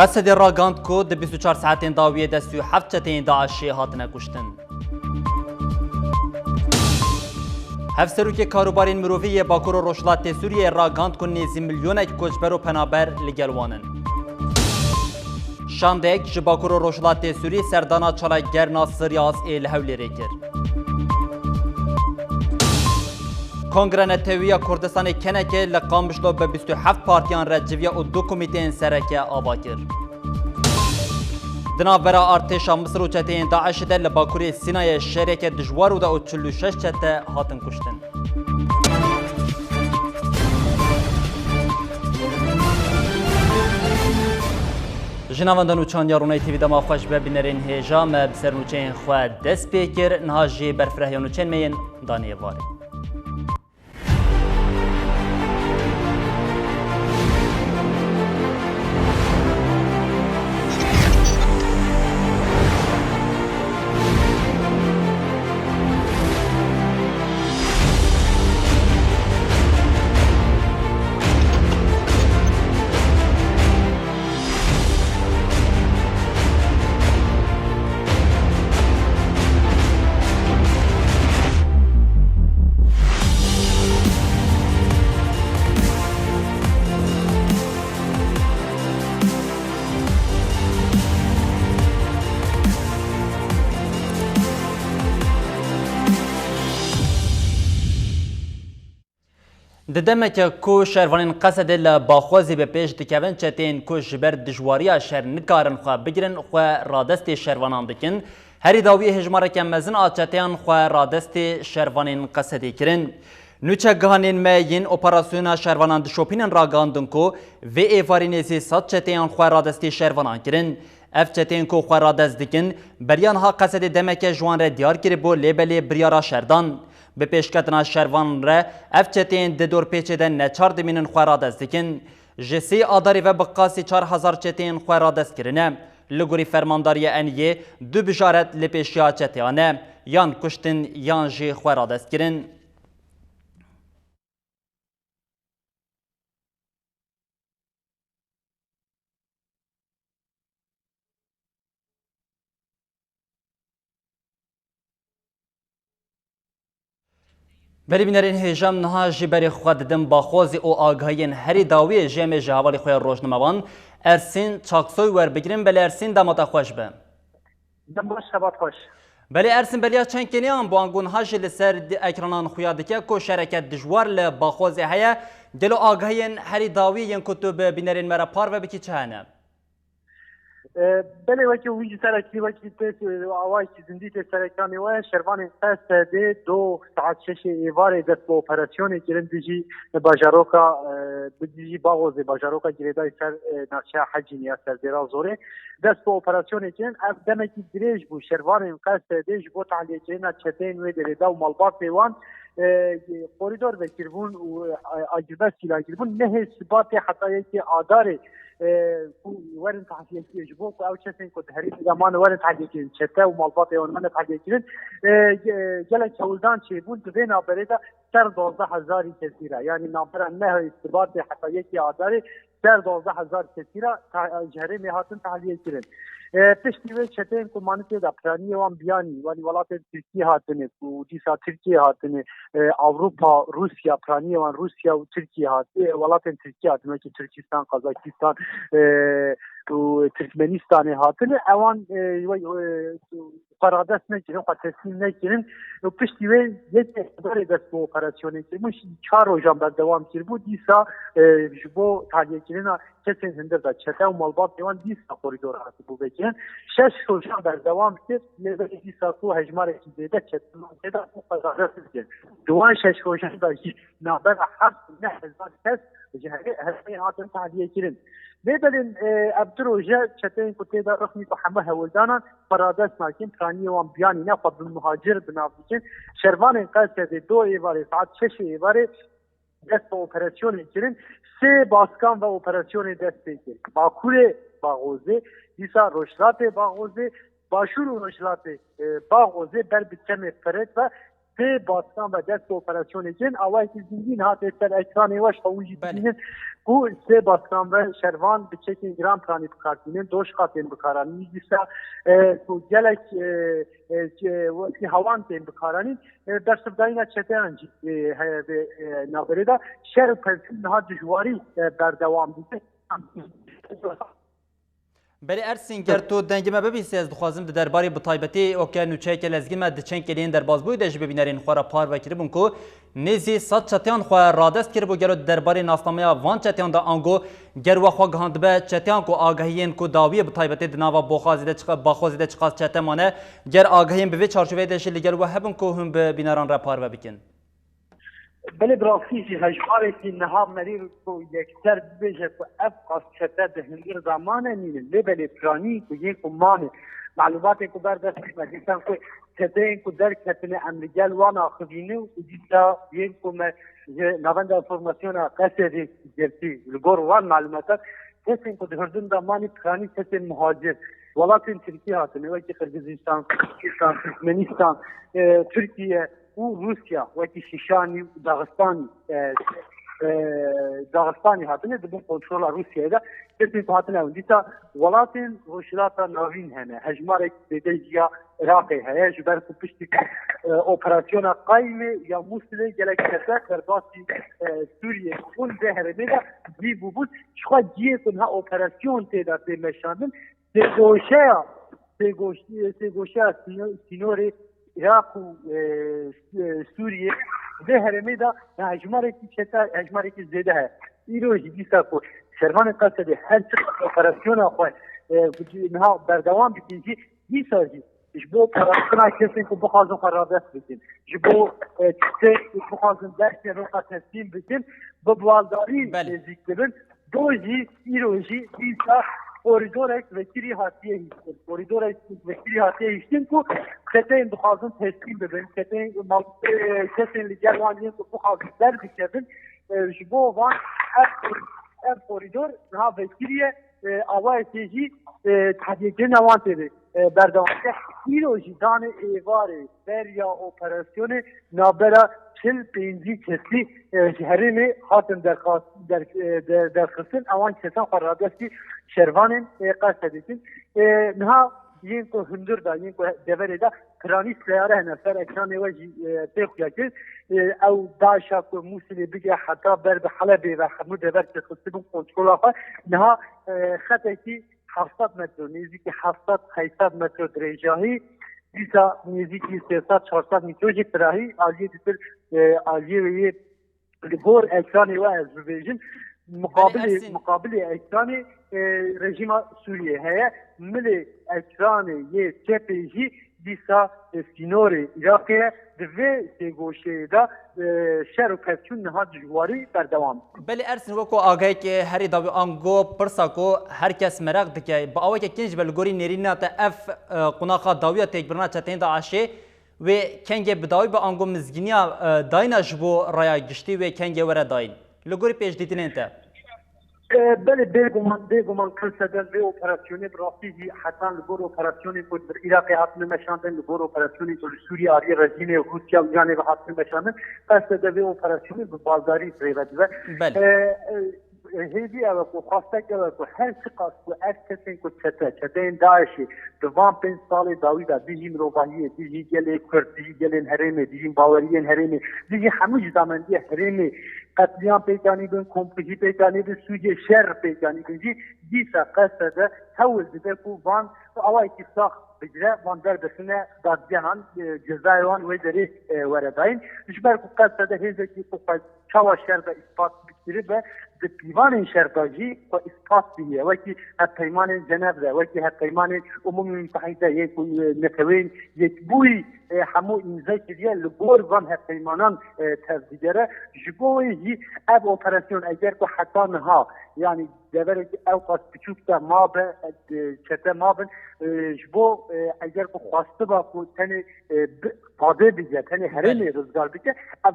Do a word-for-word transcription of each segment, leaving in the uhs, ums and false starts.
Qesedê ragihand ku di bîst û çar saetên dawiyê de sî û heft çeteyên DAIŞê hatine kuştin. Hevserokê Karûbarên Mirovî yê Bakur û Rojhilatê Sûriyeyê ragihand ku nêzî milyonek koçber û penaber li gel wan in. Şandek ji Bakur û Rojhilatê Sûriyê serdana çala gerna Siryas ê li Hewlêrê kir. Kongre Netewî ya Kurdistanê, KNK'ê, li Qamişlo bi bîst û heft partiyan re civiya û du komîteyên sereke ava kir. Di navbera artêşa Misir û çeteyên DAIŞ'ê de li bakurê Sînayê şereke dijwar rû da û çil û şeş çete hatin kuştin. Ji navenda nûçan ya Ronayî T V dema xweş be, bînerên hêja me bi ser nûçeyên xwe dest pê kir. Niha jî berfireh ya nûçeyên me yên danê êvarê. Di demeke ku şervanên Qesedê li Baxwazê bi pêş dikevin, çeteyên ku ji ber dijwariya şer nikarin xwe bigirin, xwe radestê şervanan dikin. Herî dawiyê hejmareke mezin a çeteyan xwe radestê şervanên Qesedê kirin. Nûçegihanên me yên operasyona şervanan dişopînin ragihandin ku vê êvarî nêzî sed çeteyan xwe radestê şervanan kirin. Ev çeteyên ku xwe radest dikin, beriya niha Qesedê demeke ji wan re diyar kiribû, lê belê biryara şer dan. Bi pêşketina şervan re ev çeteyên di dorpêçê de neçar dimînin xwe radest dikin. Ji sê Adarê ve bi qasî çar hezar çeteyên xwe radest kirine. Li gorî fermandariya ENI'yê du bijaret li pêşiya çeteyan e, yan kuştin yan jî xwe radest kirin. Belê bînerên hêja, em niha jî berê xwe didin Baxwazê û agahiyên herî dawiyê jî em ê ji hevalê xwe ya rojnamevan Ersîn Çaksoy werbigirin. Belê Ersîn, dema te xweş be. Dem baş, xebat xweş. Belê Ersîn, beriya çend keniyan bo ango niha jî li ser di-, ekranan xuya dike ku şereke dijwar li Baxwazê heye. Gelo agahiyên herî dawî yên ku tu bi bînerên me re parve bikî çi hene? E, belê, wekî hûn jî ser ekî, wekî tê, e, awayekî zindî tê serekanê we, şervanên Qesedê doh saet şeşê êvarê dest bi operasyonê kirin dijî bajaroka, e, bi dijî Baxwazê, bajaroka girêdayî ser, e, navçeya Hecînî ya Serdêra Zorê. Dest bi operasyonê kirin. Ev demekî dirêj bû. Şervanên Qesedê ji bo tahliyekirina çeteyên wê derê de û malbatê wan, e, korîdor vekiribûn û, e, agirbest îlan kiribûn. Nehê Sibatê heta yekê Adarê, e, ku werin tahliyekirî, ji bo ku ew kesên ku di herêmê de mane werin tahliyekirin, çete û malbatê wan mane tahliyekirin, e, ge-, gelek hewldan çêbûn. Di vê navberê de ser duwazdeh hezarî kesî re, yanî navbera nehê Sibatê heta yekê Adarê, ser duwazdeh hezar kesî re ta-, ji herêmê hatin tahliye kirin. E, piştî wê çeteyên ku mane tê de piraniyê wan biyanî, wanî welatên Tirkiyê hatine, ku dîsa Tirkiyê hatine, e, Ewropa, Rûsya, piraniyê wan Rûsya û Tirkiyê hat-, e, welatên Tirkiyê hatine, wekî Tirkistan, Kazakistan, e, û Tirkmenistanê hatine. Ewan, e, we-, e, xwe radest nekirin, xwe teslîm nekirin. Û piştî wê yekê Adarê dest bi operasyonê kir. Min çar rojan berdewam kiribû. Dîsa, e, ji bo tahliyekirina kesên hundir de çete û malbatê wan dîsa korîdor hatibû vekirin. Şeş rojan berdewam kir, lê belê dîsa ku hejmarekî zêde çete tê de, ku xwe radest kir. Di wan şeş rojan de jî navbera heft û neh hezar kes ji herê-, herêmê hatin tahliyekirin. Lê belê, e, ev du roje çeteyên ku tê de rixmî ku hemû hewldanan xwe radest nakin, piraniyê wan biyanî ne, xwe bi muhacir bi nav dikin. Şervanên Qesedê doh êvarê, saet şeşê êvarê dest bi operasyonê kirin. Sê baskan ve operasyonê dest pê kir. Bakurê Baxozê, dîsa Rojhilatê Baxozê, Başûr û Rojhilatê, e, Baxozê ber bi çemê Firet ve sê baskan ve dest bi operasyonê kirin. Awayekî zindî niha tê ser ekranê we, ji xwe hûn jî Belê. Dibînin ku sê baskan ve şervan bi çekên giran piranî bi kar tînin, doşka tên bi kar anîn. Dîsa, e, ku gelek, e, e, e, wekî hewan tên bi kar anîn, e, bersivdayîna çeteyan jî, e, heye vê, e, navberê de. Şer û pevçûn niha dijwarî, e, berdewam dike. Belê Ersîn, ger tu dengê me bibîsî, ez dixwazim di derbarê bi taybetî oke nûçeyeke lezgî me di çend kêliyên derbazbûyî de ji bibînerên xwe re parve kiribûn ku nêzî sed çeteyan xwe radest kiribû. Gelo di derbarê nasnameya van çeteyan de ango ger we xwe gihandibe çeteyan ku agahiyên ku dawiyê bi taybetê di nava Boxazê de çiqa-, Baxozê de çiqas çete mane, ger agahiyên bi vê çarçoveyê de jî li gel we hebin ku hûn bi bîneran re parve bikin? Belê, bi rastî jî hejmarekî niha merî ku yekser bibêje ku ev qas çete di hundir de mane nînin. Lê belê piranî ku yên ku mane, malûmatên ku ber destê me dîsan ku çeteyên ku derketine em li gel wan axivîne û dîsa yên ku me ji Navenda Înformasyona Qesedê girtî, li gor wan malûmatan kesên ku di hundir de manî piranî kesên muhacir, welatên Tirkî hatine, wekî Qirgizistan, Kazakistan, Tirkmenistan, e, Tirkiye, û Rûsya, wekî Şîşanî û Daxistanî, e, e, Daxistanî hatine di bin kontrola Rûsyayê de. Kesên ku hatine ew dîsa welatên Rojhilata Navîn hene. Hejmarek zêde jî ya Iraqê heye. Ji ber ku piştî, e, operasyona Qaymê ya Mûsilê gelek çete derbasî, e, Sûriyê bûn, vê herêmê de cî bûbûn. Ji xwe cihê ku niha operasyon tê de tê meşandin, sêgoşeya, sêgoş-, sêgoşeya sîno-, sînorê Iraq û, e, e, Sûriyê, vê herêmê de hejmarekî çete, hejmarekî zêde heye. Îro jî dîsa ku şervanên Qesedê her çi operasyona xwe, e, niha berdewam dikin jî, dîsa jî ji bo operasyona kesên ku bixwazin xwe radest bikin, ji bo, e, kesên ku bixwazin derkevin xwe teslîm bikin, bi baldarî Belê. Nêzîk dibin. Do jî, îro jî dîsa korîdorek vekirî hatiye hiştin. Korîdorek vekirî hatiye hiştin ku çeteyên dixwazin teslîm bibin, çeteyên mal-, e, kesên li gel wan yên ku bixwazin derbikevin, e, ji bo van ev, ev korîdor niha vekiriye, e, awayekê jî, e, tehdîdkirina wan tê de, e, berdewam dike. Îro jî danê êvarê beriya operasyonê navbera çil pêncî kesî, e, ji herêmê hatin derxas-, der-, e, de-, derxistin. Ewan kesan xwe radestî şervanên, e, Qesedê dikin. E, niha yên ku hundir de, yên ku deverê de piranî seyare hene, ser ekranê we jî, e, tê xuya kir. E, ew DAIŞa ku Mûsilê bige heta ber bi Helebê ve hemû dever tê xistibûn kontrola xwe. Niha, e, xetekî heft sed metro, nêzîkî heft sed heyt sed metro dirêjahî, dîsa nêzîkî sê sed çar sed metro jî firahî, aliyê ditir, e, aliyê wê yê li gor ekranê we ez bibêjim, Belê, muqabilê, Ersîn. Muqabilê ekranê, e, rejîma Sûriyê heye. Milê ekranê yê çepê jî dîsa, e, sînorê Iraqê ye. Di vê sê goşeyê de, e, şer û pevçûn niha dijwarî berdewam. Belê Ersîn, weko agahek, e, herî dawî ango pirsa ku her kes meraq dike, bi aweke kincî be li gorî nêrîna te ev, e, qunaxa dawiya têkbirina çeteyên DAIŞê, wê kengê bi dawî be ango mizgîniya, e, dayîna ji bo raya giştî wê kengê were dayîn? Li gorî pêşdîtinên te? E, belê, bêguman, bêguman Qesede vê operasyonê bi rastî jî hetan li gor operasyonên ku li Iraqê hatine meşandin, li gor operasyonên ku li Sûriye aliyê rejîmê Rûsya û Îranê ve hatine meşandin, Qesede vê operasyonê bi baldarî rê ve dibe. Belê. E, e, hêvî ew e ku, xwestek ew e ku her çiqas ku ev kesên ku çete, çeteyên DAIŞê di van pênc salê dawî de dijî mirovahiyê, dijî gelê Kurd, dijî gelên herêmê, dijî baweriyên herêmê, dijî hemû cizamendiyê herêmê qetlîam pêk anîbin, kompûjî pêk anîbin, sûcê şer pêk anîbin jî, dîsa Qesede hewl dide ku van awayekî sax bigire, van derbixine dadgehan, e, cezayê wan wê derê, e, were dayîn. Ji ber ku Qesede hêzekî ku xwe çawa şer de îspat bikiribe, di pîvanên şer de jî xwe îspat bihîye. Wekî hevpeymanên Cenevre, wekî hevpeymanên Umûmî Mutehîde, yê ku, e, Neteweyên Yekbûyî, e, hemû îmze kiriye, li gor van hevpeymanan, e, tevdigere. Ji bo wê jî ev operasyon eger ku heta niha, yanî deverekî ewqas biçûk de mabe, e, çete mabin, e, ji bo, e, eger ku xwestiba ku tenê, e, bi-, qadê bike, tenê herêmê Belê. Rizgar bike, ev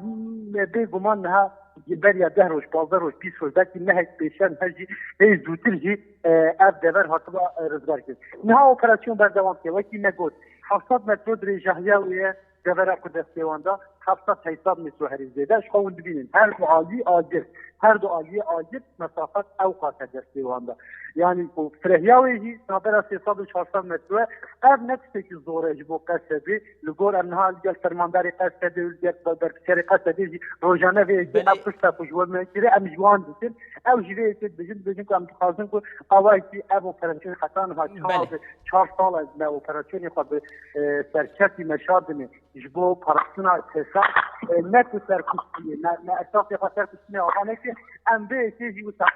me bêguman niha beriya deh roj, pazdeh roj, bîst roj, belkî mehek pêşer, her jî hê zûtir jî, e, ev dever hatiba, e, rizgar kir. Niha operasyon berdewam dike, wekî me got, heft sed metro dirêjahiya wê ye, devera ku destê wan da, heft sed heyşt sed metre herî zêde, ji xwe hûn dibînin. Her du alî agir, her du aliyê agir mesafet ew qase destê wan de. Yanî ku firehya wê jî navbera sê sed û çar sed metre. Ev ne tiştekî zor e ji bo Qesedê. Li gor em niha li gel fermandarê Qesedê û li gel berpiçerê Qesedê jî rojane vê yekê Belê. Ev tişta ku ji we me kire, em ji wan dikin. Ew jî vê yekê dibêjin, dibêjin ku em dixwazin ku awayekî ev operasyonê heta niha çar, Belê. Çar sal e me operasyonê xwe bi, e, serkefî meşandinê. Ji bo parastina kesa, e, ne ku serkuştiyê, me, me esasê xwe serkuştinê ava neke, em vê yekê jî wisa.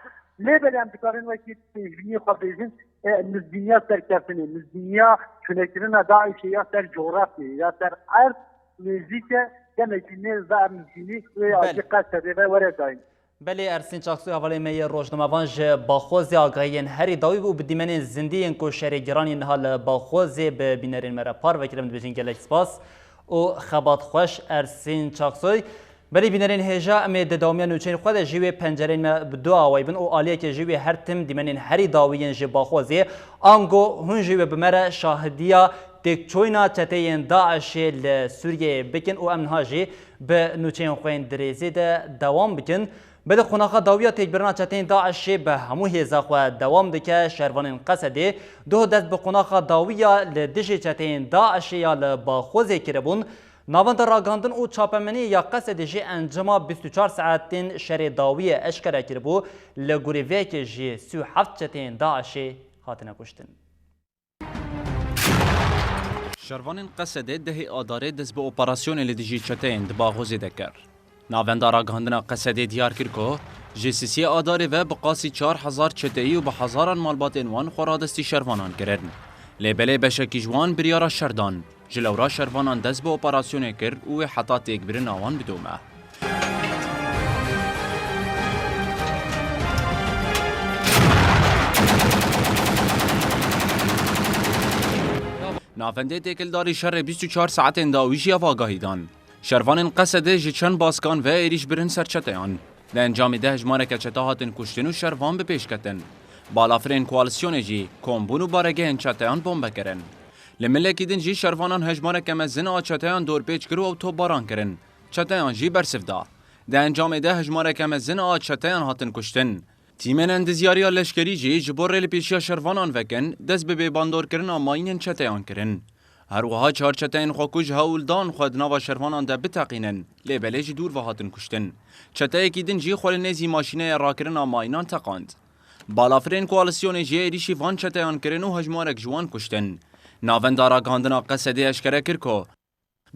Lê belê em dikarin wekî pêşbîniyê xwe bêjin, e, nizbîniya serkeftinê, nizbîniya çûnekirina DAIŞê ya ser cografyayê, ya ser erd nêzîk e, demekî nêz de em nizbînî wê Belê. Alî Qesedê ve were dayîn. Belê, Ersîn Çaksoy hevalê me yê rojnamevan ji Baxozê agahiyên herî dawî û bi dîmenên zindî yên ku şerê giranî niha li Baxozê bi bînerên me re parve kirin, dibêjin gelek spas û xebat xweş Ersîn Çaksoy. Belê bînerên hêja, em ê di dawamiya nûçeyên xwe de jî wê pencereyên me bi du awayî bin û aliyekê jî wê her tim dîmenên herî dawî yên ji Baxozê, ango hûn jî wê bi me re şahidiya têkçoyna çeteyên DAIŞê li Sûriyeyê bikin û em niha jî bi nûçeyên xwe yên dirêzê de dewam bikin. Belê, qonaxa dawiya têkbirina çeteyên DAIŞê bi hemû hêza xwe dewam dike. Şervanên Qesedê doh dest bi qonaxa dawiya li dijî çeteyên DAIŞê ya li Baxozê kiribûn. Navenda ragihandin û çapemeniyê ya Qesedê jî encama bîst û çar saetên şerê dawiyê eşkere kiribû. Li gorî vê yekê jî sî û heft çeteyên DAIŞê hatine kuştin. Şervanên Qesedê dehê Adarê dest bi operasyonê li dijî çeteyên di Baxozê de kir. Navenda ragihandina Qesedê diyar kir ku ji sisiyê Adarê ve bi qasî çar hezar çeteyî û bi hezaran malbatên wan xwe radestî şervanan kirin. Lê belê beşekî ji wan biryara şer dan. Ji lewra şervanan dest bi operasyonê kir û wê heta têkbirina wan bidome. Navendê têkildarî şerê bîst û çar saetên dawî jî ev agahî dan. Şervanên Qesedê ji çend baskan ve êrîş birin ser çeteyan. Di encamê de hejmareke çete hatin kuştin û şervan bi pêş ketin. Balafirên koalîsyonê jî kombûn û baregehên çeteyan bombe kirin. Li milekî din jî şervanan hejmareke mezin a çeteyan dorpêç kir û ew topbaran kirin. Çeteyan jî bersiv da. Di encamê de hejmareke mezin a çeteyan hatin kuştin. Tîmên endizyariya leşkerî jî ji bo rêlipêşiya şervanan vekin, dest bi bêbandorkirina mayînên çeteyan kirin. Her wiha çar çeteyên xwekû ji hewl dan xwe di nava şervanan de biteqînin, lê belê ji dûr ve hatin kuştin. Çeteyekî din jî xwe li nêzî maşîneya rakirina mayînan teqand. Balafirên koalîsyonê jî êrîşî van çeteyan kirin û hejmarek ji wan kuştin. Navenda ragihandina Qesedê eşkere kir ku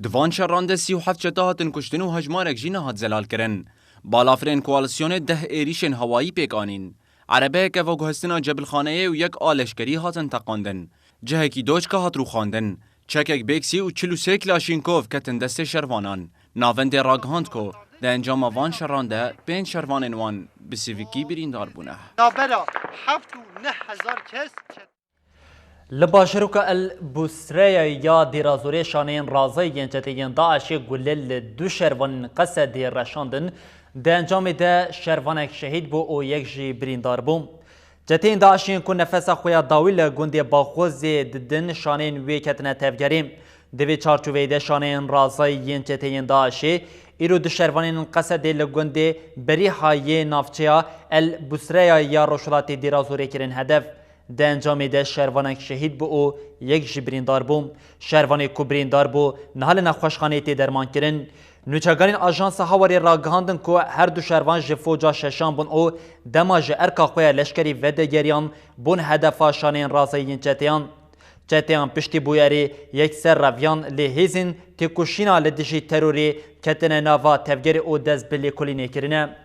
di van şeran de sî û heft çete hatin kuştin û hejmarek jî nehat zelalkirin. Balafirên koalîsyonê deh êrîşên hewayî pêk anîn. Erebeyeke veguhestina cebilxaneyê û yek a leşkerî hatin teqandin. Cihekî doçka hat rûxandin. Çekek bêksî û çil û sê kilaşînkov ketin destê şervanan. Navendê ragihand ku di encama van şeran de pênc şervanên wan bi sivîkî birîndar bûne. Navbera heft û neh hezar kes çet- Li bajarûka El Busreya ya Dêrazorê şaneyên razayî yên çeteyên DAIŞê gule li du şervanên Qesedê reşandin. Di encamê de şervanek şehîd bû û yek jî birîndar bû. Çeteyên DAIŞê yên ku nefesa xwe ya dawî li gundê Baxozê didin, şaneyên wê ketine tevgerê. Di vê çarçoveyê de şaneyên razayî yên çeteyên DAIŞê îro du şervanên Qesedê li gundê Berîha yê navçeya El Busreya ya rojhilatê Dêrazorê kirin hedef. Di encamê de şervanek şehîd bû û yek jî birîndar bû. Şervanê ku birîndar bû, niha li nexweşxaneyê tê dermankirin. Nûçeganên Ajansa Hawarê ragihandin ku her du şervan ji foca şeşan bûn û dema ji erka xwe ya leşkerî vedegeriyan, bûn hedefa şaneyên razayî yên çeteyan. Çeteyan piştî bûyerê yekser reviyan, lê hêzên têkoşîna li dijî terorê ketine nava tevgerê û dest bi lêkolînê kirine.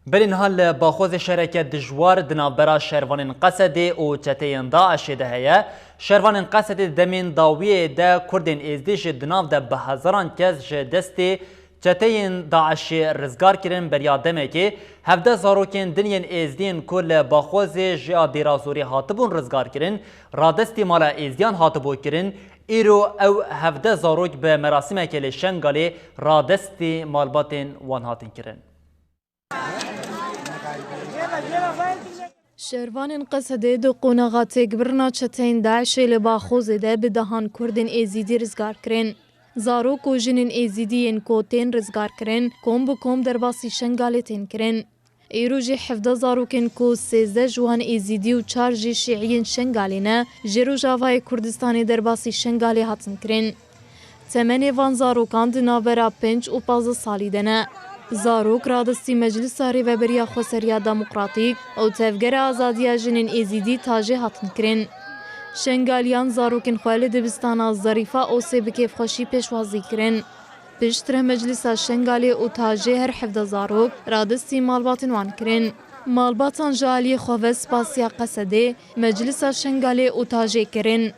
Belê niha li Baxozê şereke dijwar di navbera şervanên Qesedê û çeteyên DAIŞê de heye. Şervanên Qesedê di demên dawiyê de Kurdên Êzdî ji di nav de bi hezaran kes ji destê çeteyên DAIŞê rizgar kirin. Beriya demekê hevdeh zarokên din yên Êzdî yên ku li Baxozê ji ya Dêrazorê hatibûn rizgar kirin, radestî mala Êzdiyan hatibû kirin. Îro ew hevdeh zarok bi merasîmekê li Şengalê radestî malbatên wan hatin kirin. Şervanên Qesedê di qonaxa têkbirina çeteyên DAIŞê li Baxozê de bi dehan Kurdên Êzîdî rizgar kirin. Zarok û jinên Êzîdî yên ku tên rizgar kirin, kom bi kom derbasî Şengalê tên kirin. Îro jî hevdeh zarokên ku sêzdeh ji wan Êzîdî û çar jî Şîî yên Şengalê ne, ji Rojavayê Kurdistanê derbasî Şengalê hatin kirin. Temenê van zarokan di navbera pênc û pazdeh salî de ne. Zarok radestî Meclisa Rêveberiya Xweseriya Demokratîk û Tevgera Azadiya Jinên Êzîdî tajê hatin kirin. Şengaliyan zarokên xwe li dibistana Zerîfa Osê bi kêfxweşî pêşwazî kirin. Piştre Meclisa Şengalê û tajê her hevdeh zarok radestî malbatên wan kirin. Malbatan ji aliyê xwe ve spasiya Qesedê, Meclisa Şengalê û tajê kirin.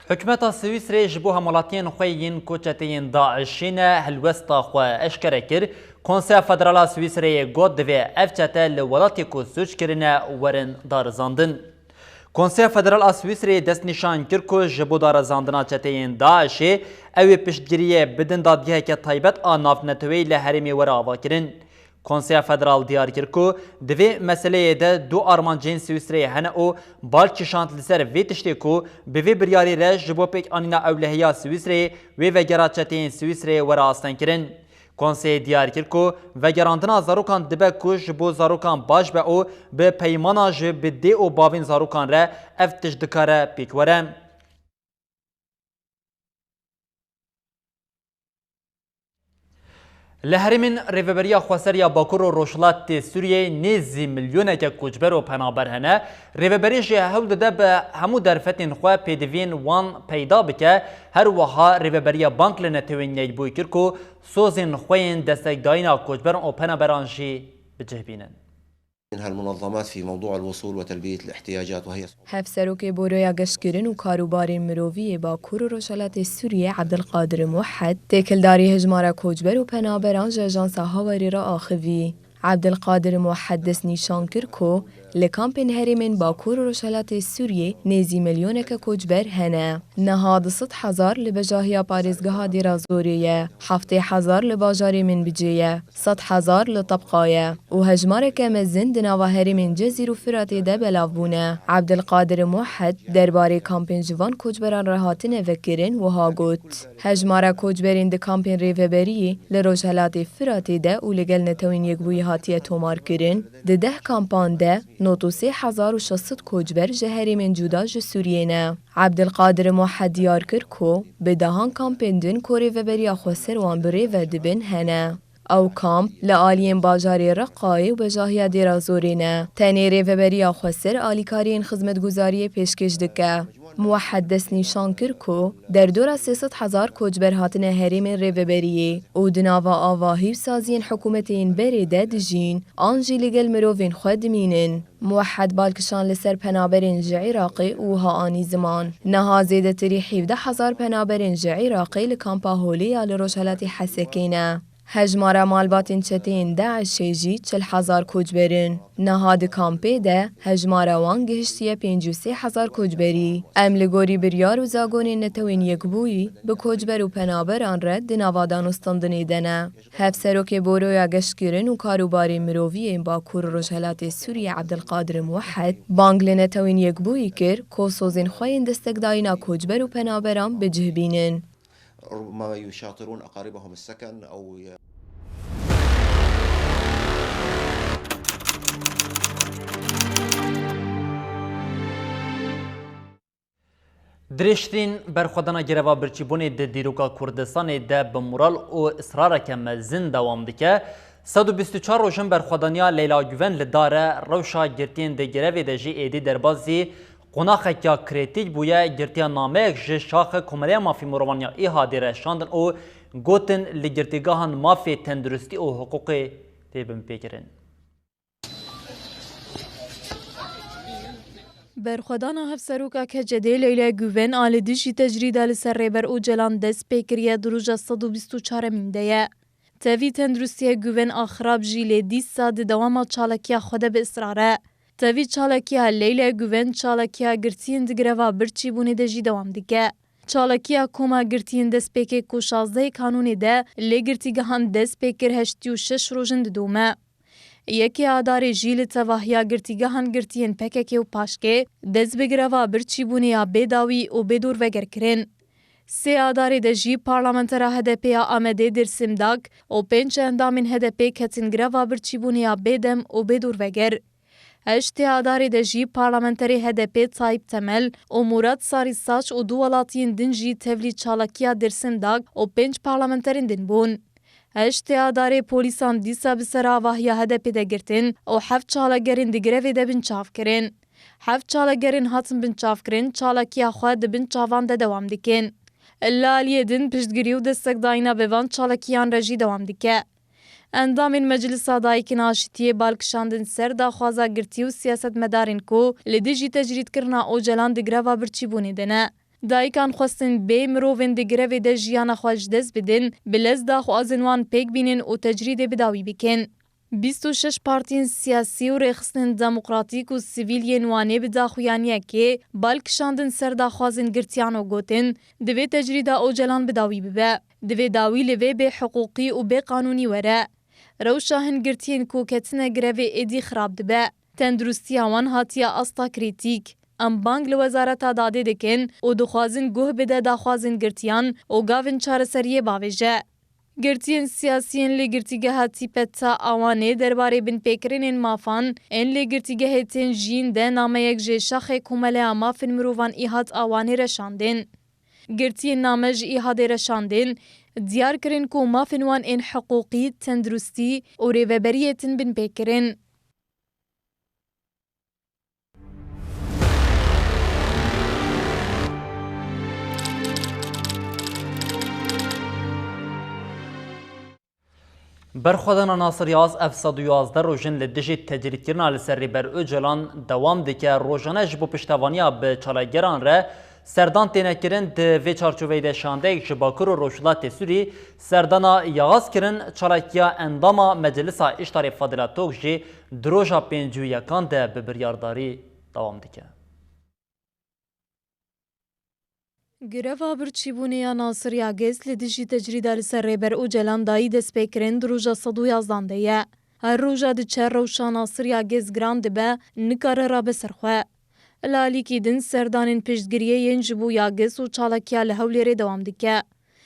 Hikûmeta Swîsreyê ji bo hemwelatiyên xwe yên ku çeteyên DAIŞê ne helwesta xwe eşkere kir. Konseya Federal a Swîsreyê got, divê ev çete li welatê ku sûc kirine werin darizandin. Konseya Federal a Swîsreyê destnîşan kir ku ji bo darizandina çeteyên DAIŞê ew ê piştgiriyê bidin dadgeheke taybet a navneteweyî li herêmê were avakirin. Konseya Federal diyar kir ku di vê meseleyê de du armancên Swîsreyê hene û bal kişand li ser vê tiştê ku bi vê biryarê re ji bo pêkanîna ewlehiya Swîsreyê wê vegera çeteyên Swîsreyê were astengkirin. Konseyê diyar kir ku vegerandina zarokan dibe ku ji bo zarokan baş be û bi peymana ji bi dê û bavên zarokan re ev tişt dikare pêk were. Li herêmên Rêveberiya Xweser ya Bakur û Rojhilatê Sûriyeyê nêzî milyoneke koçber û penaber hene. Rêveberî jî hewl dide bi hemû derfetên xwe pêdiviyên wan peyda bike. Her wiha Rêveberiya bang li Netewên Yekbûyî kir ku sozên xwe yên destekdayîna koçberan û penaberan jî bi cih bînin. منها المنظمات في موضوع الوصول وتلبية الاحتياجات، وهي Hevserokê Boroya Geştkirin û Karûbarên Mirovî yê Bakur û Rojhelatê Sûriyê Ebdilqadir Muhed, têkildarî hejmara koçber û penaberan ji Ajansa Hawarê re axivî. Ebdilqadir Muhed destnîşan kir ku li kampên herêmên Bakur û Rojhelatê Sûriyê nêzî milyoneke koçber hene. Niha du sed hezar li bejahiya parêzgeha Dêra Zorê ye, heftê hezar li bajarê Minbicê ye. Sed hezar li Tebqa ye û hejmareke mezin di nava herêmên Cezîr û Firatê de belav bûne. Ebdilqadir Muhed derbarê kampên ji van koçberan re hatine vekirin wiha got, Hejmara koçberên di kampên Rêveberiyê li Rojhelatê Firatê de û li gel Netewên Yekbûyî hatiye tomarkirin, di deh kampan de nod û sê hezar û şeş sed koçber ji herêmên cuda ji Sûriyê ne. Ebdilqadir Muhed diyar kir ku bi dehan kampên din ku Rêveberiya Xweser wan bi rê ve dibin hene. Ew kamp li aliyên bajarê Reqayê û bejahiya Dêra Zorê ne. Tenê Rêveberiya Xweser alîkariyên xizmetguzariyê pêşkêş dike. Muwehed destnîşan kir ku derdora sê sed hezar koçber hatine herêmên Rêveberiyê û di nava avahî û saziyên hikûmetê yên berê de dijîn an jî li gel mirovên xwe dimînin. Muwehed balkişan li ser penaberên ji Iraqê û wiha anî ziman, Niha zêdetirî hevdeh hezar penaberên ji Iraqê li kampa Holê ya li rojhelatê Hesekê ne. Hejmara malbatên çeteyên DAIŞê jî çil hezar koçber in. Niha di kampê de hejmara wan gihiştiye pêncî û sê hezar koçberî. Em li gorî biryar û zagonên Netewên Yekbûyî bi koçber û penaberan re di nava danûstandinê de ne. Hevserokê Boroya Geştkirin û Karûbarê Mirovî yên Bakur û Rojhelatê Sûriyê Ebdilqadir Muwehed bang li Netewên Yekbûyî kir ku sozên xwe yên destekdayîna koçber û penaberan bi cih bînin. ربما يشاطرون أقاربهم السكن أو ي- Dirêjtirîn berxwedana greva birçîbûnê di dîroka Kurdistanê de bi moral û israreke mezin dewam dike. Sed û bîst û çar rojin berxwedaniya Leyla Guven li dar e, rewşa girtiyên di grevê de jî êdî derbasî qonaxeke krîtîk bûye. Girtiya nameyek ji şaxê Komeleya Mafê Mirovan ya Îhadê re şandin û gotin, li girtîgehan mafê tenduristî û hiqûqê tê binpêkirin. Berxwedana Hevseroka K C D'ê Leyla Guven a li dijî tecrîda li ser Rêber Ocalan dest pê kiriye di roja sed û bîst û çaremîn de ye. Tevî tenduristiyê Guven a xirab jî lê dîsa di dewama çalakiya xwe de bi israr e. Tevî çalakiya Leyla Guven çalakiya girtiyên di greva birçîbûnê de jî dewam dike. Çalakiya koma girtiyên destpêkê ku şazdehê Kanûnê de lê girtîgehan dest pê kir heştî û şeş roj in didome. Yekê Adarê jî li tevahiya girtîgehan girtiyên P K K û PAJKê dest bi greva birçîbûnê ya bê dawî û bê dorveger kirin. Sê Adarê de jî parlamentera H D P ya Amedê Dêrsim Dak û pênc endamên H D P ketin greva birçîbûnê ya bê dem û bê dorveger. Heştê Adarê de jî parlamenterê H D P Tayyip Temel û Murat Sarî Saç û du welatiyên din jî tevlî çalakiya Dêrsim Dak û pênc parlamenterên din bûn. Heştê Adarê polîsan dîsa bi ser avahiya H D P de girtin û heft çalakgerên di grevê de binçav kirin. Heft çalakgerên hatin binçavkirin çalakiya xwe di bin çavan de dewam dikin. Li aliyê din piştgirî û destekdayîna bi van çalakiyan re jî dewam dike. Endamên Meclisa Dayikên Aşitiyê bal kişandin ser daxwaza girtî û siyasetmedarên ku li dijî tecrîdkirina Ocalan di greva birçîbûnê de ne. Dayikan xwestin bê mirovên di grevê de jiyana xwe ji dest bidin, bi lez daxwazên wan pêk bînin û tecrîdê bi dawî bikin. Bîst û şeş partiyên siyasî û rêxistinên demokratîk û sivîl yên Wanê bi daxuyaniyekê bal kişandin ser daxwazên girtiyan û gotin, divê tecrîda Ocalan bi dawî bibe. Divê dawî li vê bêhiqûqî û bêqanûnî were. Rewşa hin girtiyên ku ketine grevê êdî xirab dibe. Tenduristiya wan hatiye asta krîtîk. Em bang li Wezareta Dadê dikin û dixwazin guh bide daxwazên girtiyan û gavên çareseriyê bavêje. Girtiyên siyasî yên li Girtîgeha Tîpeta a Wanê derbarê binpêkirinên mafan ên li girtîgehê tên jiyîn de nameyek ji Şaxê Komeleya Mafên Mirovan Îhad a Wanê re şandin. Girtiyên name ji Îhadê re şandin, diyar kirin ku mafên wan ên hiqûqî, tenduristî û rêveberiyê tin binpêkirin. Berxwedana Nasir Yaz ev sed û yazdeh rojin li dijî tecrîdkirina li ser Rêber Ocalan dewam dike. Rojane ji bo piştevaniya bi çalakgeran re serdan têne kirin. Di vê çarçoveyê de şandeyek ji Bakur û Rojhilatê Sûrî serdana Yaz kirin. Çalakiya endama Meclisa Îştarê Fadila Tok jî di roja pêncî û yekan de bi biryardarî dewam dike. Greva birçîbûnê ya Nasir Yagez li dijî tecrîda li ser Rêber Ocalan dayî destpêkirin di roja sed û yazdan de ye. Her roja diçe rewşa Nasir Yagez giran dibe, nikare rabe ser xwe. Li alîkî din serdanên piştgiriyê yên ji bo Yagez û çalakiya li Hewlêrê dewam dike.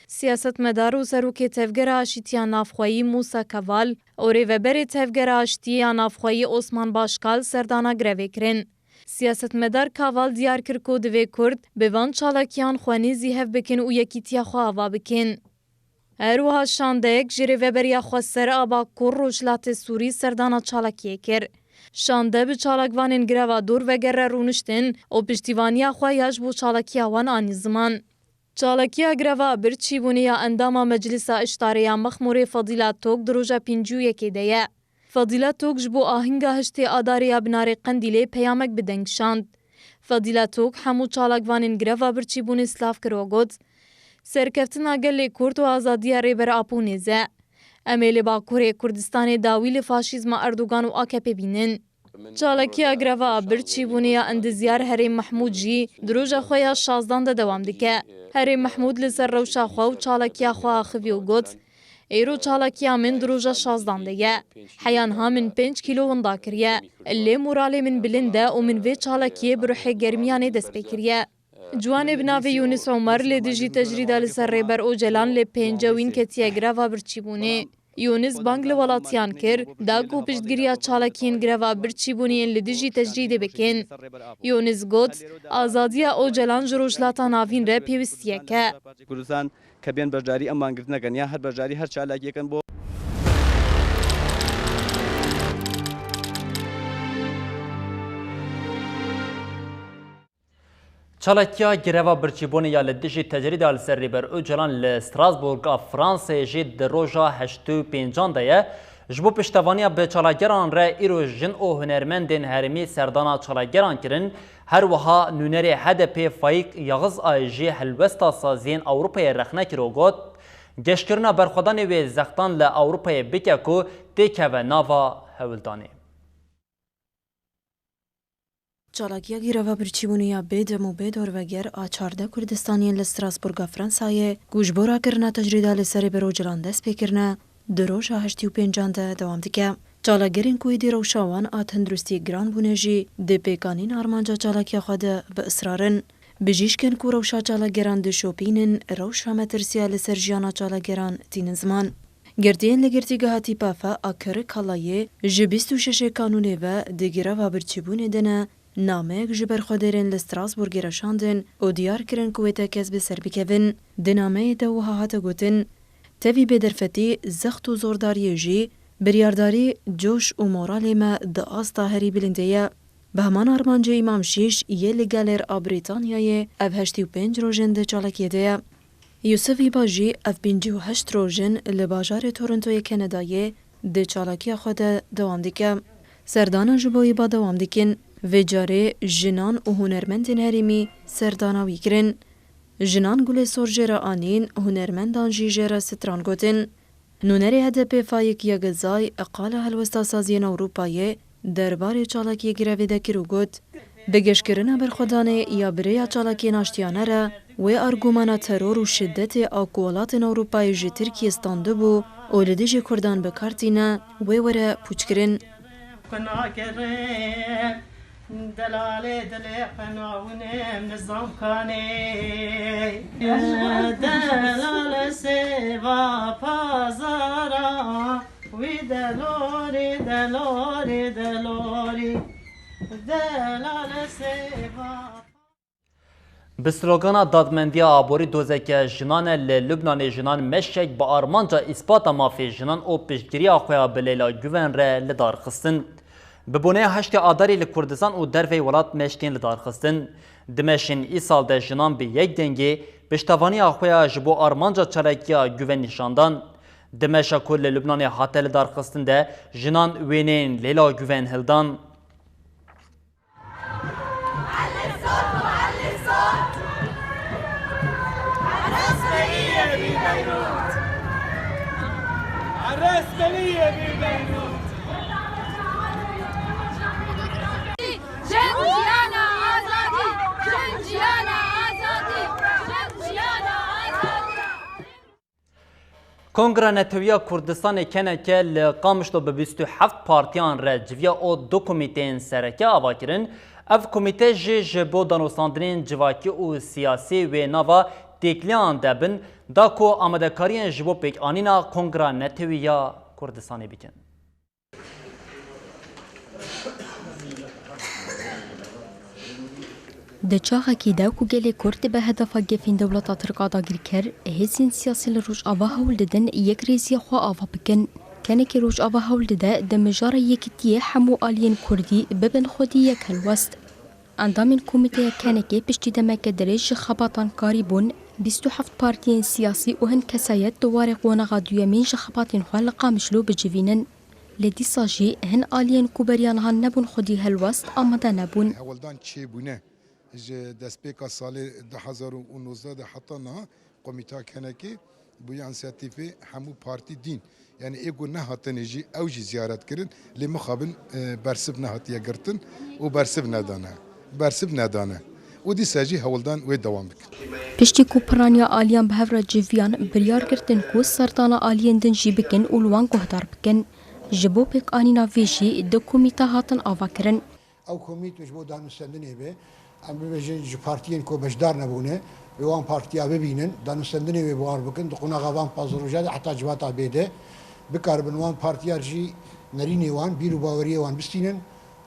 Siyasetmedar û serokê Tevgera Aşîtiya Navxweyî Mûsa Keval û rêveberê Tevgera Aştiyê ya Navxweyî Osman Başkal serdana grevê kirin. Siyasetmedar Kaval diyar kir ku divê Kurd bi van çalakiyan xwe nêzî hev bikin û yekîtiya xwe ava bikin. Her wiha şandeyek ji Rêveberiya Xweser a Bakur Rojhilatê Sûrî serdana çalakiyê kir. Şande bi çalakvanên greva dorveger re rûniştin û piştîvaniya xwe ya ji bo çalakiya wan anî ziman. Çalakiya greva birçîbûnê ya endama Meclisa Îştarê ya Mexmûrê Fadîla Tok di roja pêncî û yekê de ye. Fadîla Tok ji bo ahinga heştê Adarê ya binarê Qendîlê peyamek bi deng şand. Fadîla Tok hemû çalakvanên greva birçîbûnê silav kir û got, Serkeftina gelê Kurd û azadiya Rêber Apo nêz e. Em ê li Bakurê Kurdistanê dawî li faşîzma Erdogan û A K P bînin. Çalakiya greva birçîbûnê ya endizyar Herêm Mehmûd jî di roja xwe ya şazdan de dewam dike. Herêm Mehmûd li ser rewşa xwe û çalakiya xwe axivî û got, Îro çalakiya min di roja şazdan de ye. Heya niha min pênc kîlo winda kiriye. Lê moralê min bilind e û min vê çalakiyê bi ruhê germiyanê dest pê kiriye. Ciwanê bi navê Yûnis Omer li dijî tecrîda li ser Rêber Ocalan li pêncewîn ketiye greva birçîbûnê. Yûnis bang li welatiyan kir, da ku piştgiriya çalakiyên greva birçîbûnê yên li dijî tecrîdê bikin. Yûnis got, Azadiya Ocalan ji Rojhilata Navîn re pêwistiyek e. Kurdistan ke bên beşdarî em mangirtineke niya her beşdarî her çalakiyeken bo. Çalakiya greva birçîbûnê ya li dijî tecrîda li ser Rêber Ocalan li Strasbourg a Fransayê jî di roja heştê û pêncan de ye. Ji bo piştevaniya bi çalakgeran re îro jin û hunermendên herêmî serdana çalakgeran kirin. Her wiha nûnerê H D P Faîk Yaxizayê jî helwesta saziyên Ewropayê rexne kir û got, Geşkirina berxwedanê wê zextan li Ewropayê bike ku têkeve nava hewldanê. Çalakiya gîrava birçîbûnê ya bêdem û bêdorveger a çardeh Kurdistaniyên li Strasbourga Fransayê, ku ji bo rakirina tecrîda li serê Rojhilan dest pê kirine, di roja heştê û pêncan de dewam dike. Çalakgerên ku êdî rewşa wan a tenduristiyê giran bûne jî di pêkanîn armanca çalakiya xwe de bi israr in. Bijîşkên ku rewşa çalakgeran dişopînin, rewşa metirsiya li ser jiyana çalakgeran tînin ziman. Girtiyên li Girtîgeha Tîpafa a Kirikallayê ji bîst û şeşê Kanûnê ve di girava birçîbûnê de ne, nameyek ji berxwedêrên li Strasbourgê re şandin û diyar kirin ku wê tekez bi ser bikevin. Di nameyê de wiha hate gotin, tevî bêderfetî, zext û zordariyê jî, biryardarî, coş û moralê me di asta herî bilindê ye. Bi heman armancê Îmam Şîş yê li gelêr a Brîtanyayê ev heştê û pênc rojên di çalakiyê de ye. Yusuf Hîba jî ev pêncî û heşt rojin li bajarê Torontoyê Kanadayê di çalakiya xwe de dewam dike. Serdana ji bo Hîba dewam dikin. Vê carê jinan û hunermendên herêmî serdana wî kirin. Jinan gulê sor jê re anîn, hunermendan jî jê re stran gotin. Nûnerê H D P Faîk Yagizay qala helwesta saziyên Ewropayê derbarê çalakiyê grevê de kir û got, bi geşkirina berxwedanê ya bi rêya çalakiyên aştiyane re, wê argumana teror û şidetê a ku welatên Ewropayê ji Tirkiyê standibû û li dijî Kurdan bi kar tîne, wê were pûçkirin. Delalê dilê qenawinê nizam kanê. Delal sêva pazara, wî delorî, delorî, delorî. Delal sêva. Bi slogana Dadmendiya aborî dozeke jinan e li Lubnanê jinan meşek bi armanca îspata mafê jinan û piştgiriya xwe ya bi Leyla Guven re li dar xistin. Bi boneya heştê Adarê li Kurdistan û derveyî welat meşkên li dar xistin. Di meşên îsal de jinan bi yek dengê piştevaniya xwe ya ji bo armanca çalakiya Guven nîşan dan. Di meşa ku li Lubnanê hate li dar xistin de jinan wêneyên Leyla Guven hildan. Jin jiyana azadî! Jin jiyana azadî! Jin jiyana azadî! Kongra Netewiya Kurdistanê, K N K, li Qamişlo bi bîst û heft partiyan re civiya û du komîteyên sereke ava kirin. Ev komîte jî ji bo danûstandinên civakî û siyasî wê nava têkiliyan de bin, da ku amadekariyên ji bo pêkanîna Kongra Netewî ya Kurdistanê bikin. Di çaxekî de ku gelê Kurd dibe hedefa gefên dewleta Tirk a dagirker, hêzên siyasî li Rojava hewl didin yekrêziya xwe ava bikin. K N K Rojava hewl dide di mijara yekîtiyê hemû aliyên Kurdî bibin xwedî yek helwest. Endamên komîteya K N K piştî demeke dirêj ji xebatan karî bûn, bîst û heft partiyên siyasî û hin kesayet di warê qonaxa duyemîn ji xebatên xwe li Qamişlo bicivînin. Lê dîsa jî hin aliyên ku beriya niha nebûn xwedî helwest, amade nebûn. Hewldan çêbûne ji destpêka salê du hezar û nozdeh de heta niha komîta K N K bûye însiyatîfê hemû partî dîn. Yani ê ku nehatine jî ew jî ziyaret kirin, lê mixabin, e, bersiv nehatiye girtin û bersiv nedane. Bersiv nedane. Û dîsa jî hewldan wê dewam bikin. Piştî ku piraniya aliyan bi hev re civiyan, biryar girtin ku serdana aliyên din jî bikin û li wan guhdar bikin. Ji bo pêkanîna vê jî du komîte hatin avakirin. Ew komîte ji bo danûstendinê be, em bibêjin ji partiyên ku beşdar nebûne, wê wan partiya bibînin, danûstendinê wê bi wan bikin, di qonaxa van pazdeh roja de heta civata bê de bikaribin wan partiya jî nerînê wan, bîr û baweriyê wan bistînin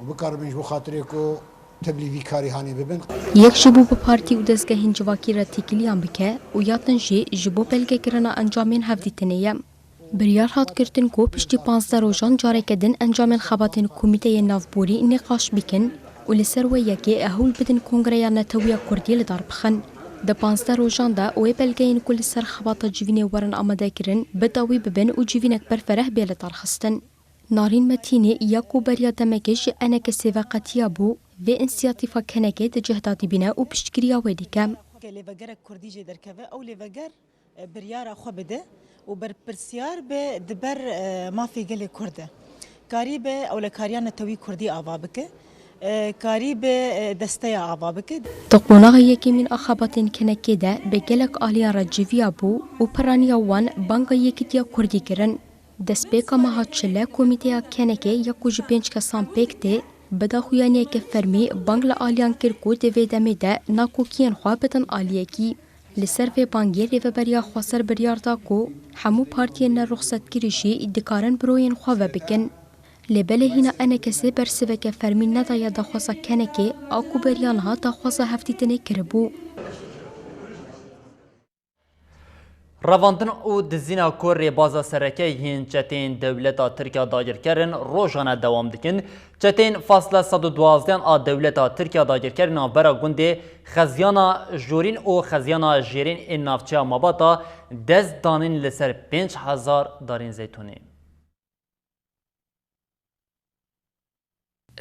û bikaribin ji bo xatirê ku tevlî vî karî hanê bibin. Yek ji bo bi partî û dezgehên civakî re têkiliyan bike û ya din jî ji bo belgekirina encamên hevdîtinê ye. Biryar hat girtin ku piştî panzdeh rojan careke din encamên xebatên Komîteyê Navborî nîqaş bikin û li ser wê yekê hewl bidin Kongreya Netewiya Kurdî li dar bixin. Di panzdeh rojan de wê belgeyên ku li ser xebata civînê werin amadekirin, bi dawî bibin û civînek berfereh bê li dar xistin. Narîn Metînî ya ku beriya demekê ji K N K sêveqetiya bû, vê însiyatîfa K N K di cih de dibîne û piştgiriya wê dike. Lêvegerek Kurdî jê derkeve, ew lêveger Biryara xwe bide û berpirsiyar be di ber, e, mafê gelê Kurd de. Karî be ewlekariya netewî Kurdî ava bike, e, karî be, e, desteya ava bike. Di qonaxa yekemîn a xebatên kenekê de bi gelek aliyan re civiya bû û piraniya wan banga yekitiya Kurdî kirin. Destpêka meha çile komîteya kenekê ya ku ji pênc kesan pêk tê, bi daxuyaniyeke fermî bang li aliyan kir ku di vê demê de nakokiyên xwe bidin aliyekî. Li ser vê bangê Rêveberiya Xweser biryar da ku hemû partiyên neruxsetkirî jî dikarin biroyên xwe vebikin. Lê belê hîna enekesê bersiveke fermî nedaye daxwaza kenekê a ku beriya niha daxwaza hevdîtinê kiribû. Revandin û dizîna ku rêbaza sereke yên çeteyên dewleta Tirk ya dagirker in rojane dewam dikin. Çeteyên fasle sed û duwazdeh a dewleta Tirk ya dagirker navbera gundê Xeziyana Jorîn û Xeziyana Jêrîn ên navçeya Mabata dest danîn li ser pênc hezar darên zeytûnê.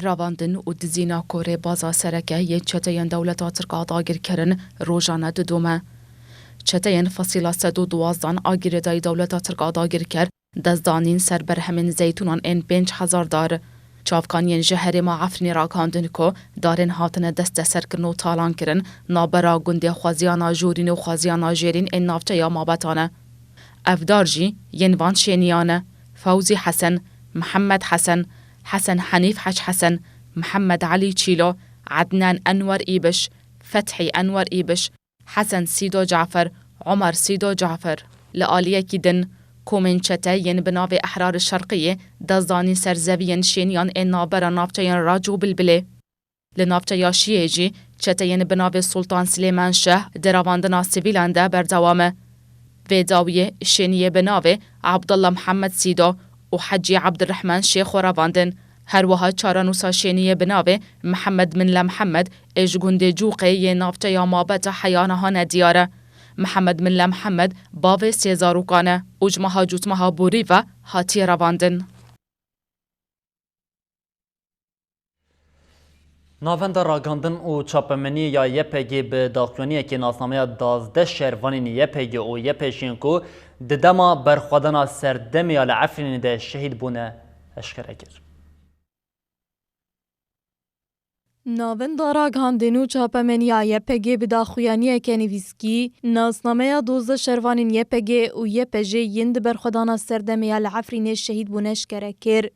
Revandin û dizîna ku rêbaza sereke yên çeteyên dewleta Tirk a dagirker in rojane didome. Çeteyên fasîla sed û duwazdeh a girêdayî dewleta Tirk a dagirker dest danîn ser berhemên zeytûnan ên pênc hezar dar. Çavkaniyên ji herêma Efrînê ragihandin ku darên hatine desteserkirin û talankirin navbera gundê Xweziyana Jorîn û Xweziyana Jêrîn ên navçeya Mabeta ne. Ev dar jî yên van şêniyan e: Fewzî Hesen, Mihemed Hesen, Hesen Henîf Hec Hesen, Mihemed Elî Çîlo, Ednan Enwer Îbiş, Fethî Enwer Îbiş, Hesen Sîdo Cafer, Omer Sîdo Cafer. Li aliyekî din, komên çete yên bi navê Ehrar Şerqiyê dest danîn ser zeviyên şêniyan ên navbera navçeyên Rac û Bilbilê. Li navçeya Şiyê jî çeteyên bi navê Sultan Silêman Şeh di revandina sivîlan de berdewam e. Vê dawiyê şêniyê bi navê Abdullah Mihemed Sîdo û Hecî Abdurrahman Şêxo revandin. Her wiha çarenûsa şêniyê bi navê Mihemed Minle Mihemed ê ji gundê Cûqê yê navçeya Mabeta heya niha nediyar e. Mihemed Minle Mihemed bavê sê zarokan e û ji meha Cotmeha borî ve hatiye revandin. Navenda Ragihandin û Çapemeniyê ya Y P G bi daxuyaniyekê nasnameya duwazdeh şervanên Y P G û Y P J'ên ku di dema berxwedana serdemê ya li Efrînê de şehîd bûne eşkere kir. Navenda Ragihandin û Çapemeniya Y P G bi daxuyaniyeke nivîskî nasnameya duwazdeh şervanên Y P G û Y P J yên di berxwedana serdemê ya li Efrînê şehîd bûne eşkere kir.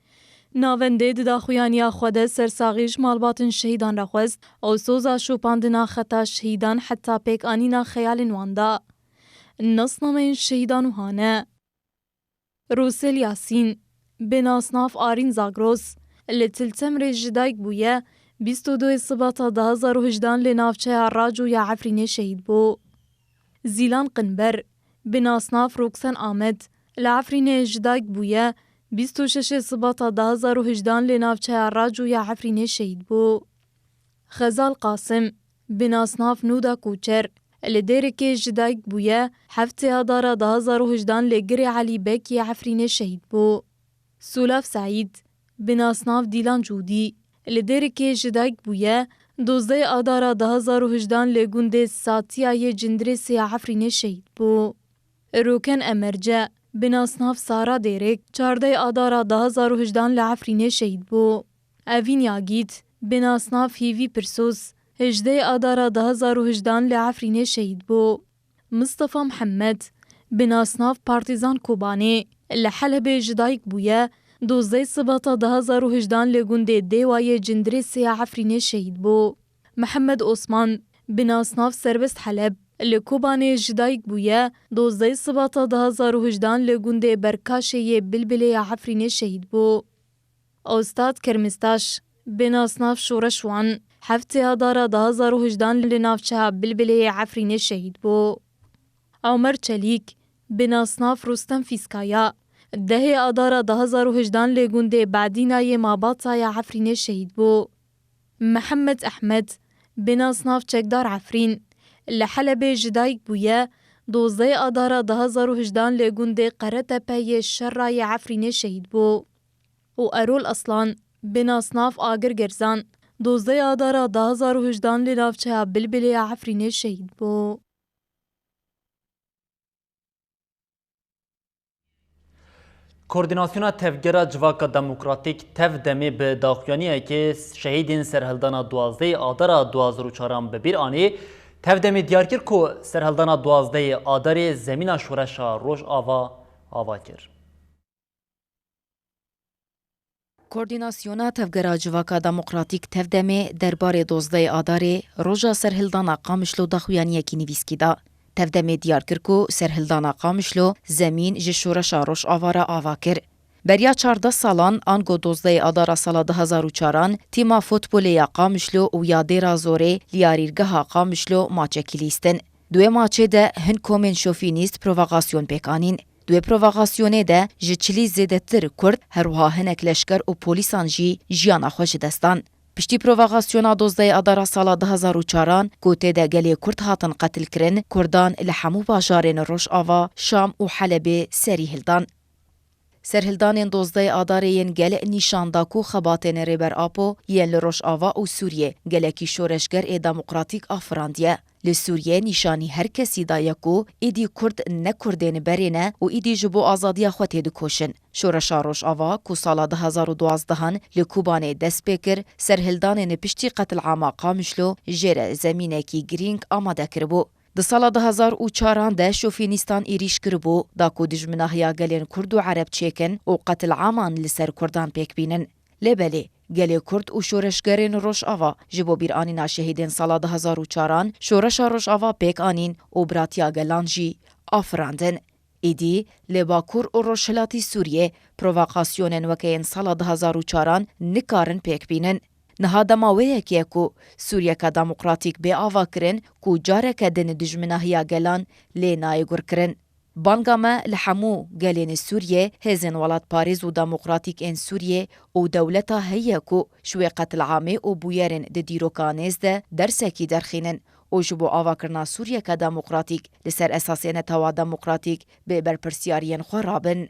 Navendê di daxuyaniya xwe de sersaxî ji malbatên şehîdan re xwest û soza şopandina xeta şehîdan heta pêkanîna xeyalên wan da. Nasnameyên şehîdan wiha ne: Rûsel Yasîn, bi nasnav Arîn Zagros, li Til Temrê ji dayik bûye, bîst û duyê Sibata du hezar û hejdehan li navçeya Raco ya Efrînê şehîd bû. Zîlan Qinber, bi nasnav Roksen Amed, li Efrînê ji dayik bûye, bîst û şeşê Sibata du hezar û hejdehan li navçeya Raco ya Efrînê şehîd bû. Xezal Qasim, bi nasnav Nûda Koçer, li Dêrikê ji dayik bûye, heftê Adara du hezar û hejdehan li Girê Elî Bek yê Efrînê şehîd bû. Sûlav Seîd, bi nasnav Dîlan Cûdî, li Dêrikê ji dayik bûye, dozdeh Adara du hezar û hejdehan li gundê Satiya yê Cindirêsê ya Efrînê şehîd bû. Roken Emerce, bi nasnav Sara Dêrik, çardeh Adara du hezar û hejdehan li Efrînê şehîd bû. Evîn Yagît, bi nasnav Hîvî Pirsoz, hejdeh Adara du hezar û hejdehan li Efrînê şehîd bû. Mistefa Mihemed, bi nasnav Partîzan Kobanê, li Helebê ji dayik bûye, dozdeh Sibata du hezar û hejdehan li gundê Dêwayê Cindirêsê ya Efrînê şehîd bû. Mihemed Osman, bi nasnav Serbest Heleb, li Kobanê ji dayik bûye, dozdeh Sibata du hezar û hejdehan li gundê Berkaşê yê Bilbilê ya Efrînê şehîd bû. Ostad Kermistaş, bi nasnav Şoreş Wan, heftê Adara du hezar û hejdehan li navçeya Bilbilê yê Efrînê şehîd bû. Omer Çelîk, bi nasnav Rustem Fîskaya, dehê Adara du hezar û hejdehan li gundê Badîna yê Mabata ya Efrînê şehîd bû. Mihemed Ehmed, bi nasnav Çekdar Efrîn, li Helebê ji dayik bûye, dozdeh Adara du hezar û hejdehan li gundê Qeretepe yê Şerra yê Efrînê şehîd bû. Û Erol Aslan, bi nasnav Agir Gerzan, dozdeh Adara du hezar û hejdehan li navçeya Bilbilê ya Efrînê şehîd bû. Koordînasyona Tevgera Civaka Demokratîk, TEV-DEMê, bi daxuyaniyekê şehîdên serhildana duwazdehê Adara du hazar û çaran bi bîr anî. TEV-DEMê diyar kir ku serhildana duwazdehê Adarê zemîna şoreşa Rojava ava kir. Koordînasyona Tevgera Civaka Demokratîk, TEV-DEMê, derbarê dozdehê Adarê, roja serhildana Qamişlo, daxuyaniyekî nivîskî da. TEV-DEMê diyar kir ku serhildana Qamişlo zemîn ji şoreşa Rojava re ava kir. Beriya çardeh salan, ango dozdehê Adara sala du hazar û çaran, tîma futbolê ya Qamişlo û ya Dêra Zorê li yarîrgeha Qamişlo maçekî lîstin. Di wê maçê de hin komên şofînîst provokasyon pêk anîn. Di wê provakasyonê de ji çilî zêdetir Kurd, her wiha hinek leşker û polîsan jî jiyana xwe ji dest dan. Piştî provakasyona dozdehê Adara sala du hazar û çaran, ku tê de gelê Kurd hatin qetilkirin, Kurdan li hemû bajarên Rojava, Şam û Helebê serî hildan. Serhildanên dozdehê Adarê yên gel nîşan da ku xebatên Rêber Apo yên li Rojava û Sûriyê gelekî şoreşgerê demokratîk afirandiye. Li Sûriyê nîşanî her kesî daye ku îdî Kurd ne Kurdên berê ne û îdî ji bo azadiya xwe têdikoşin. Şoreşa Rojava ku sala du hazar û duwazdeh li Kobanê dest pê kir, serhildanên piştî qetilama Qamişlo jê re zemînekî girîng amade kiribû. Di sala du hazar û çaran de şofînîstan êrîş kiribû, da ku dijminahiya gelên Kurd û Ereb çêkin û qetilaman li ser Kurdan pêk bînin. Lê belê, gelê Kurd û şoreşgerên Rojava ji bo bîranîna şehîdên sala du hazar û çaran şoreşa Rojava pêk anîn û biratiya gelan jî afirandin. Êdî li Bakur û Rojhilatî Sûriyê provakasyonên weke yên sala du hazar û çaran nikarin pêk bînin. Niha dema wê yekê ye ku Sûriyeke demokratîk bê avakirin ku careke din dijminahiya gelan lê nayê gurkirin. Banga me li hemû gelên Sûriyê, hêzên welatparêz û demokratîk ên Sûriyê û dewleta heye ku ji wê qetilamê û bûyerên di dîroka nêz de dersekî derxînin û ji bo avakirina Sûriyeke demokratîk li ser esasê netewa demokratîk bi berpirsiyariyên xwe rabin.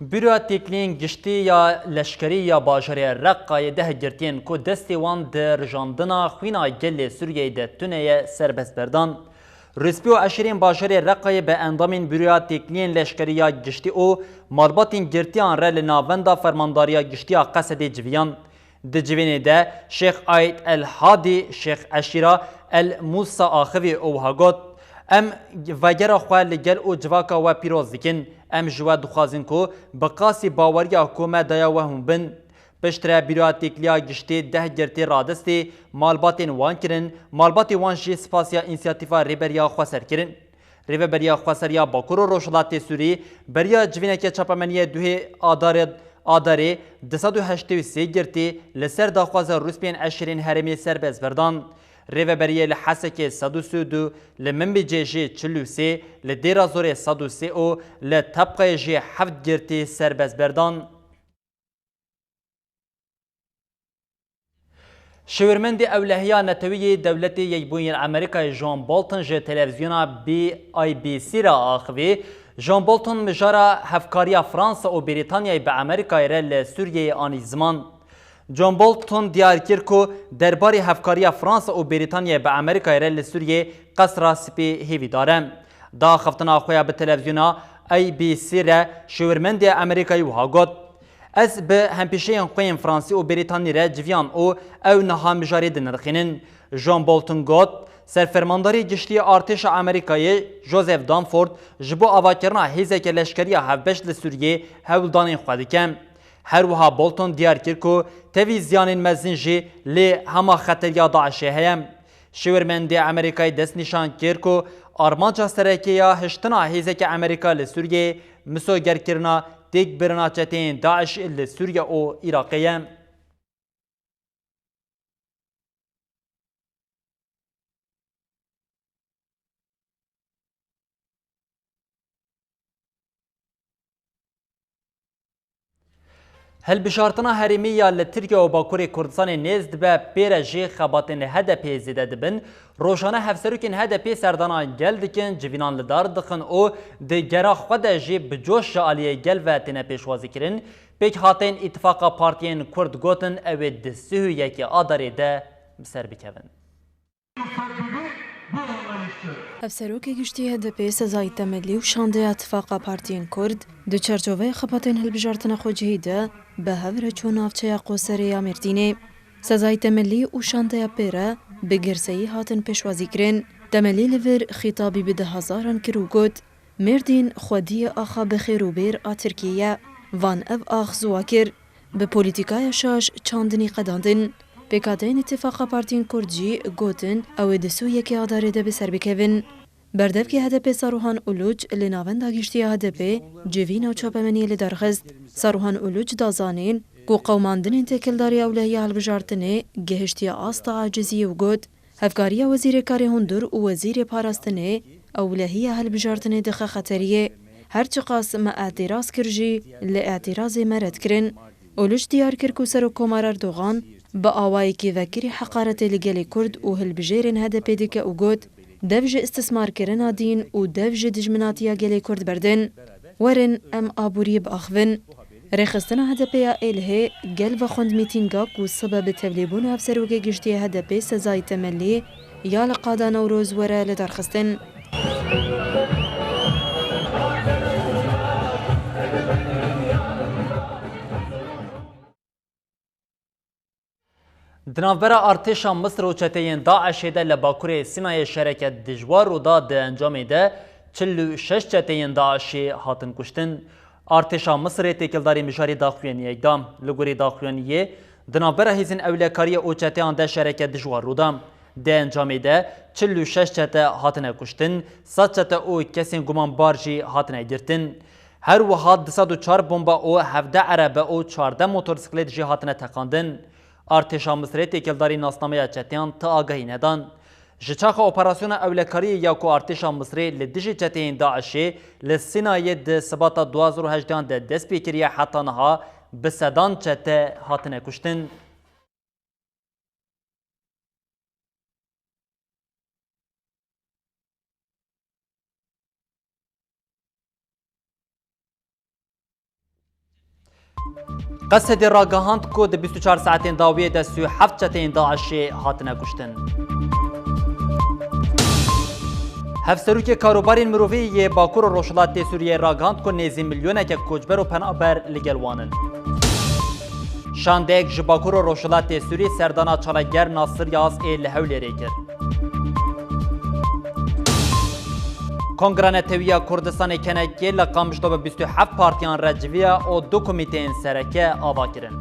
Buroya Têkiliyên Giştî ya Leşkerî ya bajarê Reqayê deh girtiyên ku destê wan di rijandina xwîna gelê Sûriyeyê de tune ye serbest berdan. Rûspî û eşîrên bajarê Reqayê bi endamên Buroya Têkiliyên Leşkerî ya Giştî û malbatên girtiyan re li Navenda Fermandariya Giştî ya Qesedê civiyan. Di civînê de Şêx Aîd El Hadî, Şêx Eşîra El Mûsa axivî û wiha got, Em vegera xwe li gel û civaka we pîroz dikin. Em ji we dixwazin ku bi qasî baweriya ku me daye we hûn bin. Piştre Bîroya Têkiliya Giştî deh girtî radistî, malbatên wan kirin, malbatê wan jî spasiya însiyatîfa Rêberiya Xweser kirin. Rêveberiya Xweser ya Bakur û Rojhilatê Sûrî beriya civîneke çapemeniyê duhê Adarê, Adarê du sed û heştê û sê girtî li ser daxwaza rûspiyên eşîrên herêmê serbest berdan. Rêveberiyê li Hesekê sed û sî û du, li Minbicê jî çil û sê, li Dêra Zorê sed û sê û li Tebqayê jî heft girtî serbest berdan. Şêwirmendê ewlehiya netewî yê Dewletê Yekbûyî yên Amerîkayê John Bolton ji televîzyona B I B C re axivî. John Bolton mijara hevkariya Fransa û Brîtanyayê bi Amerîkayê re li Sûriyeyê anî ziman. John Bolton diyar kir ku derbarê hevkariya Fransa û Brîtanyayê bi Amerîkayê re li Sûriyeyê Qesra Spî hêvîdar e. Di axaftina xwe ya bi televîzyona A B C re şêwirmendê Amerîkayê wiha got, Ez bi hempîşeyên xwe yên Fransî û Brîtanî re civiyan û ew niha mijarê dinirxînin. John Bolton got, Serfermandarê Giştî yê Artêşa Amerîkayê Joseph Dunford ji bo avakirina hêzeke leşkerî ya hevbeş li Sûriyê hewldanên xwe dike. Her wiha Bolton diyar kir ku tevî ziyanên mezin jî li hema xeteriya DAIŞê heye. Şêwirmendê Amerîkayê destnîşan kir ku armanca sereke ya hiştina hêzeke Amerîka li Sûriyeyê misogerkirina têkbirina çeteyên DAIŞ li Sûriye û Iraqê ye. Hilbijartina herêmî ya li Tirkiye û Bakurê Kurdistanê nêz dibe, pê re jî xebatên H D P zêde dibin. Rojane hevserokên H D P serdana gel dikin, civînan li dar dixin û di gera xwe de jî bi coş ji aliyê gel ve têne pêşwazîkirin. Pêkhateyên Îtifaqa Partiyên Kurd gotin ew ê di sih û yekê Adarê de bi ser bikevin. Hevserokê Giştî H D P Sezai Temelî û şandeya Tifaqa Partiyên Kurd di çarçoveya xebatên hilbijartina xwecihî de bi hev re çû navçeya Qoserê ya Mêrdînê. Sezai Temelî û şandeya pê re bi girseyî hatin pêşwazîkirin. Temelî li vir xîtabî bi dehhezaran kir û got, Mêrdîn xwediyê axa bi xêr û bêr a Tirkiyê ye. Van ev ax ziwa kir. Bi polîtîkaya şaş çandinî qedandin. Pêkhateyên Îtîfaqa Partiyên Kurd jî gotin ew ê di sî û yekê Adarê de bi ser bikevin. Berdevkê H D P Saruhan Uluç li Navenda Giştî ya H D P civîna çapemeniyê li dar xist. Saruhan Uluç da zanîn ku qewimandinên têkildariya ewlehiya hilbijartinê gihiştiye asta aciziyê û got, Hevkariya Wezîrê Karê Hundir û Wezîrê Parastinê ewlehiya hilbijartinê dixe xeteriyê. Her çiqas me îtîraz kir jî, li îtîrazê me red kirin. Uluç diyar kir ku Serokkomar Erdogan bi awayekî vekirî heqaretê li gelê Kurd û hilbijêrên H D P dike û got, Dev ji îstismarkirina dîn û dev ji dijminatiya gelê Kurd berdin. Werin em aboriyê biaxivin. Rêxistina H D P ya Êlihê gel vexwend mîtînga ku sibe bi tevlîbûna Hevserokê Giştî H D P Sezai Temelî ya li qada Newroz were lidarxistin. Di navbera artêşa Misir û çeteyên DAIŞê de li Bakurê Sînayê şereke dijwar rû da, di encamê de çil û şeş çeteyên DAIŞê hatin kuştin. Artêşa Misirê têkildarî mijarê daxuyaniyek da. Li gorî daxuyaniyê, di navbera hêzên ewlekariyê û çeteyan de şereke dijwar rû da. Di encamê de çil û şeş çete hatine kuştin, sed çete û kesên gumanbar jî hatine girtin. Her wiha du sed û çar bomba û hevdeh erebe û çardeh motorsîklêt jî hatine teqandin. Artêşa Misirê têkildarî nasnameya çeteyan ti agahî nedan. Ji çaxa operasyona ewlekariyê ya ku artêşa Misirê li dijî çeteyên DAIŞê li Sînayê di Sibata du hazar û hejdehan de dest pê kiriye heta niha bi sedan çete hatine kuştin. Qesedê ragihand ku di bîst û çar saetên dawiyê de sî û heft çeteyên DAIŞê hatine kuştin. Hevserokê Karûbarên Mirovî yê Bakur û Rojhilatê Sûriyeyê ragihand ku nêzî milyoneke koçber û penaber li gel wan in. Şandeyek ji Bakur û Rojhilatê Sûrî serdana çalakger Nasir Yaz ê li Hewlêrê kir. Kongra Netewî ya Kurdistanê, KNKê, li Qamişlo bi bîst û heft partiyan re civiya û du komîteyên sereke ava kirin.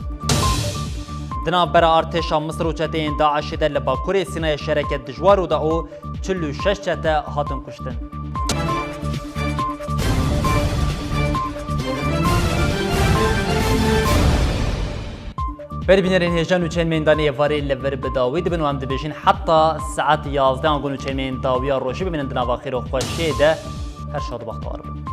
Di navbera artêşa Misir û çeteyên DAIŞê de li Bakurê Sînayê şereke dijwar rû da û çil û şeş çete hatin kuştin. Berbînerên hêja, nûçeyên meydanê êvarê li vir bi dawî dibin û em dibêjin heta saet yazdeh ango nûçeyên dawiya rojê bimînin di nava xêr û xweşiyê de. Her şad û bextewar bin.